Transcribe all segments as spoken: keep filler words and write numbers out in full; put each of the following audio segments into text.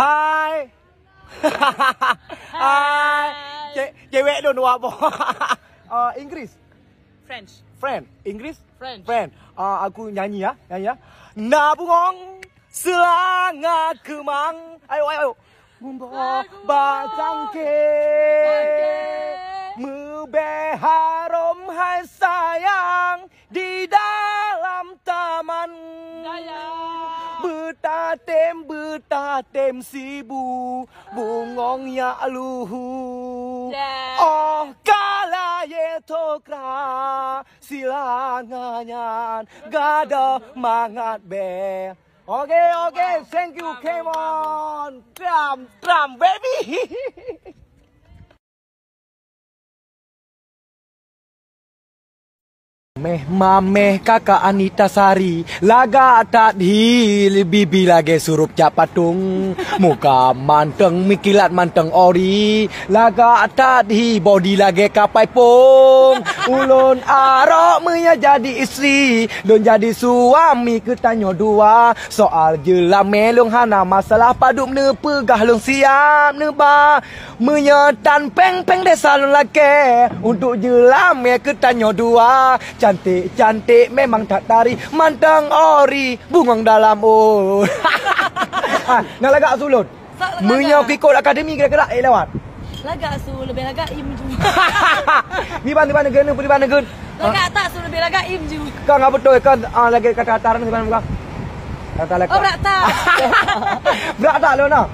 Hai. Hai. Cewek lôn dua boh. Ah, Inggris. French. French. Inggris. French. French. Ah, aku nyanyi ya, nyanyi ya. Na bungong seulangat keumang. Ayo, ayo, ayo. Bungong bak cangkeh. Meubèe harôm hai sayang di dalam taman. Sayang. Beutatem, beutatem sibu, bungong yak luhu. Yeah. Oh, ka layèe thokra, silanga nyan gadôh mangat bèe. Oke, oke, thank you, come on. Tram, tram, baby. Meh mameh kakak Anita Sari, lagak that hi bibi lagèe surup cak patong. Muka manteng, mikilat manteng ori, lagak that hi bodi lagèe kapai pong. Ulôn arok meunyoe jadi istri, lôn jadi suami keu tanyoe dua. Soal jeulamèe lôn hana masalah, padub neupeugah lôn siap neuba. Meunyoe tan péng-péng desa lôn lakèe, untuk jeulamèe keu tanyoe dua. Cantik-cantik memang that tari, manteng ori bungong dalam ôn. Ah, na lagak su lôn. Sok lagak. Meunyoe keu ikot akademi kira-kira, eh, lewat. Lagak su, leubeh lagak im ju. Diban, diban neuguen, diban neuguen. Lagak tak su, leubeh lagak im ju. Kan ngapa beutôi kan, ah, lagèe kata-kata ureueng diban muka. Kata lagak. Oh, brat tak. Brat tak lôn nah.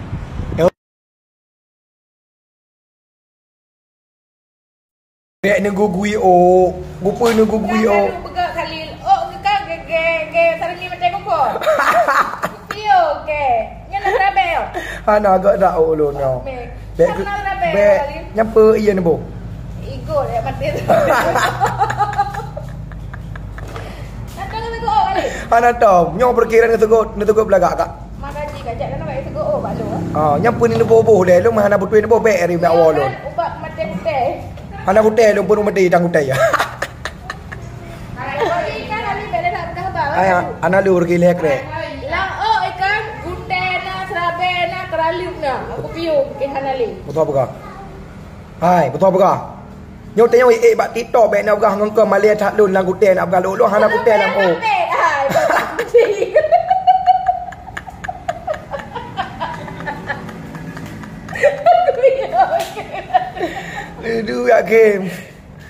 Bèk neugugui ôk, gupeu neugugui ôk. Peugah Khalil, ôk geuka gé, gé, gé sarmi maté koko. Piyo gé. Nyan na tabé yo. Hana gak dak ôk lôn nyoe. Bèk. Bèk. Hana tabé, bèk. Khalil. Nyampe iya neuboh. Igo ya maté tu. Hana tom. Nyoe perkiraan neuteukot, neuteukot beulagak kak. Maka jih kajak kena bak teugok, oh, bak lôn, eh. Ah, nyang peuning neuboh-boh deh, lôn mah hana beutôi neuboh bèk ari nak woe lôn. Ubat maté putih. Hana putih lôn pun maté idang putih. Kalau ikan, kali bèk dah peugah bak, eh. Ai, ana lur gilek deh. Lam ôk ikan, gutèe na, seurabèe na, keuraleueb na. Aku piôh, bikin hana lé. Beutôi peugah. Hai, beutôi peugah. Nyoe teuh nyoe ék bak TikTok bèk na peugah ngon keu malèe that lôn lam gutèe na peugah lôn, lôn hana gutèe lam ôk. Hai, hai. Aduh, yakin.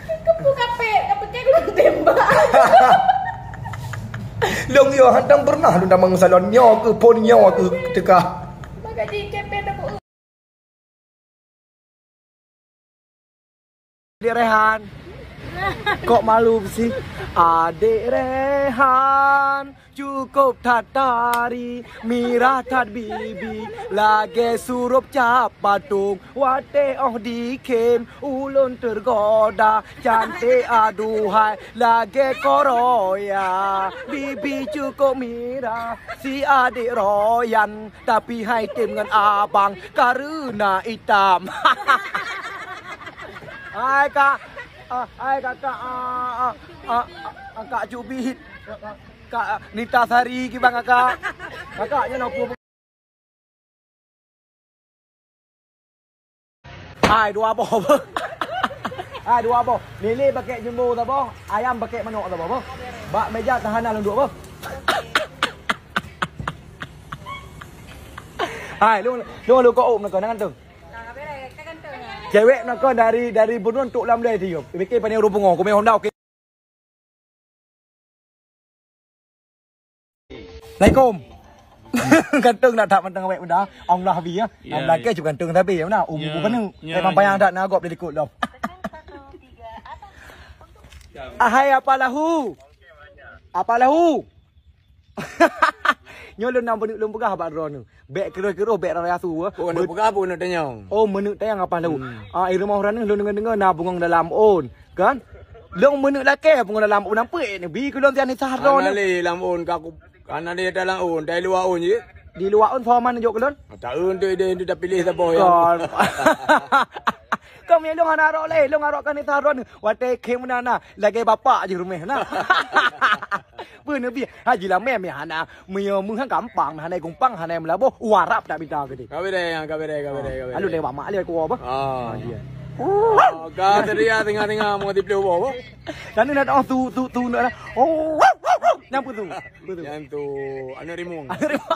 Keupeue kapék, kapék lôn tembak. Lôn yo hantom pernah lôn damang salon nyoe keu phon nyoe keu teuka. Maka jih kapék dah Adek Rehan. Kok malu sih? Adek Rehan cukup that tari, mirah that bibi, lagèe surup cap patong. Watèe 'oh dikhem ulôn teugoda, cantik aduhai lagèe koroya. Bibi cukup mirah si adek Royan. Tapi hai tem ngon abang kareuna itam. Hai kak, ah, hai kakak, ah, ah, ah, ah, kak Cubit, kak Nita Sari kiban kakak. Kakak nyan apa? Hai, dua boh. Hai, dua boh. Lélé pakèk jumbo saboh, ayam pakèk manok saboh, boh. Bak meja tahanan lôn duek, boh. Hai, lôn, lôn, lôn kok, oh, meunakon, jangan tu. Cewek meunakon dari, dari Bunun tuk lam lé tu. Bikin pané ureueng pungo, kumé Honda, oke. Assalamualaikum. Ganteng nak tak manteng awak muda. Allah bi ya. Ya, Allah ya. Ke juga ganteng tapi ya mana? Umur ya, pun penuh. Ya, eh, pampang ya. Yang tak nak agak dari kut dong. Ahai apa lahu? Apa lahu? Nyoe lôn na beuneuek lôn peugah bak droeneuh. Bèk keureuh-keureuh, bèk raya su, eh. Oh, beuneuek peugah apa beuneuek tanyong? Oh, beuneuek tanyong apa lahu? Hmm. Ah, i rumoh droeneuh lôn deungoe-deungoe na bungong dalam ôn, kan? Lôn beuneuek lakèe bungong dalam ôn, nampak ni, bi keu lôn tian nisah droeneuh. Hana lé lam ôn ka aku, hana lé dalam ôn, dari luwa ôn je. Di luwa ôn, soe man jok keu lôn? Tak ôn tu ide tu dah pilih saboh ya. Kon. Kami lôn hana arok lé, lôn arok kan nisa droeneuh. Watèe khem na na, lagèe bapak jih ruméh na. Peue neubi? Haji Lamé meuhana, meunyoe meuhan gampang, hana gumpang, hana meulaboh, warab tak minta geude. Ka beda, ka beda, ka beda, ka beda. Lalu lewat mak dia kuah apa? Ah. Ah, dia. Oh, ka tadi ya tengah-tengah mau dipelih apa? Tadi nak tahu tu tu tu nak. Oh, nyampu tu. Betul. Yang tu anak rimung. Anak rimung.